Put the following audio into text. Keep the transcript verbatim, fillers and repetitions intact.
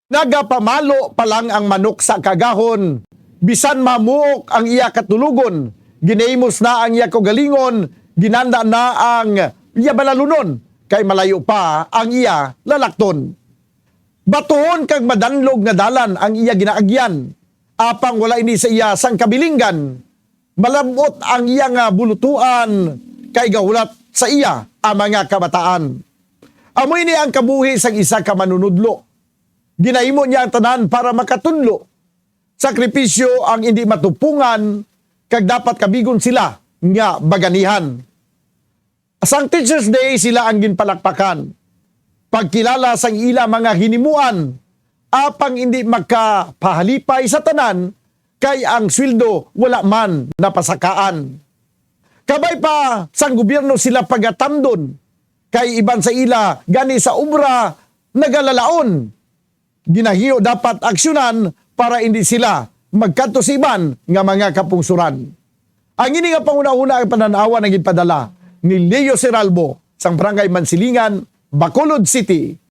Nagapamalo pa lang ang manok sa kagahon, bisan mamuok ang iya katulogon, ginahimos na ang iya kaugalingon, ginanda na ang iya balalunon, kay malayo pa ang iya lalakton. Batuhon kag madanlog nga dalan ang iya ginaagyan, apang wala ini sa iya sang kabilinggan. Malab-ot ang iya nga bulutuan, kay gahulat sa iya ang mga kabataan. Amo ini ang kabuhi sang isa ka manunudlo. Ginahimo niya ang tanan para makatudlo. Sakripisyo ang indi matupungan, kag dapat kabigon sila nga baganihan. Sang Teachers Day, sila ang ginpalakpakan. Pagkilala sang ila mga hinimuan, apang indi makapahalipay sa tanan, kay ang sweldo wala man napasakaan. Kabay pa sang gobyerno sila pagatamdon, kay iban sa ila gani sa obra nagalalaon. Ginahimo dapat aksyonan para hindi sila magkadto sa iban nga mga kapungsoran. Ang ini nga panghunahuna ang panan-awan ang ginpadala ni Leo Seralbo sang Barangay Mansilingan, Bacolod City.